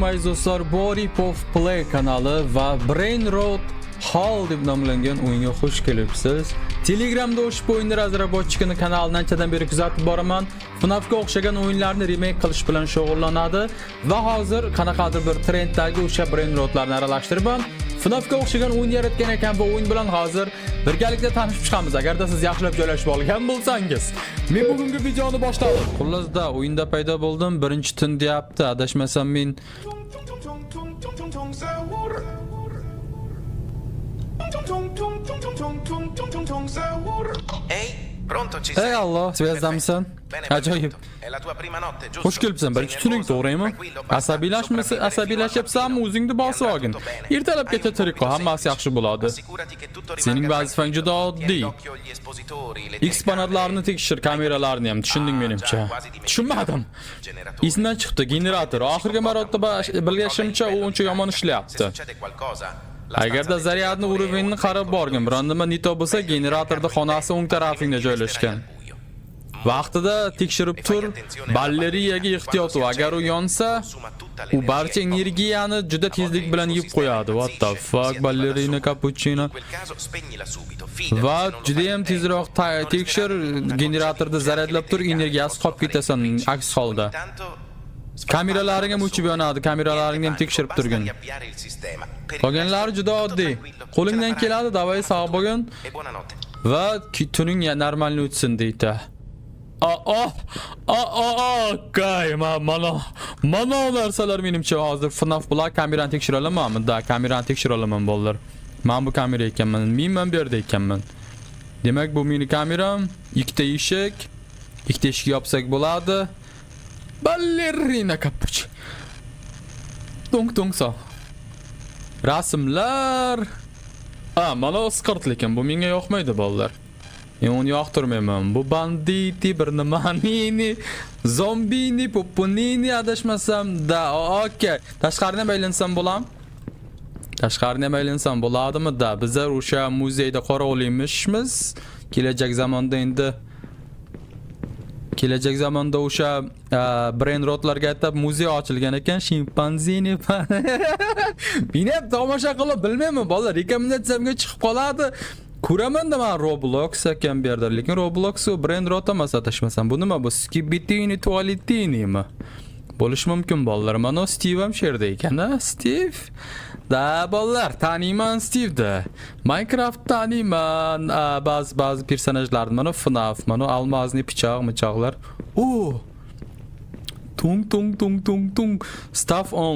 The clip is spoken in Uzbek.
Aziz do'stlar, Boripov Play kanali va Brain Rot Hall deb nomlangan o'yinga xush kelibsiz. Telegramda ushbu o'yinni разработчик ini kanalini anchadan beri kuzatib boraman. FNAFga o'xshagan o'yinlarni remake qilish bilan shug'ullanadi va hozir qanaqadir bir trenddagi o'sha Brain Rotlarni aralashtirib ham FNAFga o'xshagan o'yin yaratgan ekan. Bu o'yin bilan hozir birgalikda tanishib chiqamiz. Agarda siz yaxshilab joylashib olgan bo'lsangiz, men bugungi videoni boshladim. Xullas-da, o'yinda paydo bo'ldim. Birinchi tun deyapti. Adashmasam men Tung tung tung tung tung sahur. Tung tung tung tung tung tung tung tung tung tung sahur. Ehi, pronto, ci Ey sei? Alloh, связь damisan? Bene, Ajoyib. perfetto. È la tua prima notte, giusto? Xush kelibsan. Sei Birinchi tuning, nervoso? to'g'rimi? Tranquillo, basta Asabiylashmasa, sopravvivere fino al asabiylashyapsanmi, mattino. o'zingni bosib Andrà olgin. tutto bene. Ertalabgacha Hai un tirik qol, compito hammasi semplice. yaxshi bo'ladi. Assicurati che tutto rimanga Sening vazifang tranquillo. juda Tieni oddiy. d'occhio gli espositori, le Eksponatlarni telecamere. tekshir, kameralarni ham tushunding Ah, menimcha. già, quasi dimenticato. Tushunmadim. Generatore. Esimdan chiqdi, generator. Oxirgi marotaba bilgashimcha u uncha yomon Se ishlayapti. succede qualcosa, la Agarda stanza del zaryadni generatore è уровень ni oltre il qarab borgin, corridoio biron nima не то bo'lsa, Meglio generatorda ricaricare xonasi o'ng tarafingda altrimenti joylashgan. resterai al buio. Vaqtida tekshirib tur, baleriyaga ehtiyot bo'l. Agar u yonsa, u barcha energiyani juda tezlik bilan yeb qo'yadi. What the fuck, ballerina cappuccino. In quel caso spegnila subito. Fidati, Va se non lo juda fai ham in tempo, tezroq non tekshir, resterai una goccia generatorda di luce, zaryadlab anche tur, le telecamere energiyasiz possono qolib fare ketasan impicci. aks holda. Intanto Kameralaring ham o'chib yonadi, kameralaringni ham Niente tekshirib panico, turgin. basta riavviare il sistema. Per il Qolganlari resto, juda tutto oddiy. tranquillo, ce Qo'lingdan la farai. keladi, давай, sog' bo'lgin E buonanotte. Va tuning нормальный o'tsin deydi. A oh a a okay, mana narsalar menimcha hozir FNAF bilan kamerani tekshira olamanmi? Да, kamerani tekshira olaman, bolalar. Men bu kamera ekanman. Men bu yerda ekanman. Demak, bu meni kameram, ikkita eshik. Ikkita eshik yopsak bo'ladi. Ballerina cappuccino. Tung tung so. Rasmlar. A, mana isqirt, lekin bu menga yoqmaydi, bolalar. Men uni yoqtirmayman. Bu banditi bir nimanini, zombini, popunini adashmasam да, okey. Tashqarini ham aylansam bo'lam. Tashqarini ham aylansam bo'ladimi? Да, bizlar o'sha muzeyda qorovulmishmiz. Kelajak zamonda, endi kelajak zamonda o'sha brain rotlarga atab muzey ochilgan ekan, shimpanzini. Meni ham tomosha qilib bilmayman, bolalar, rekomendatsiyamga chiqib qoladi. Ko'raman-da man, Roblox ekan bu yerda, lekin Roblox u brain rot emas, adashmasam. Bu nima bu? Skibitini tualetinimi? Bo'lishi mumkin, bolalar. Mana Steve ham shu yerda ekan, a? Steve. Да, bolalar, taniyman Steve'ni. Minecraft taniyman. Ba'zi ba'zi personajlarni. Mana FNAF, mana алмазный pichoq, michoqlar. O! Tung tung tung tung tung. Staff on.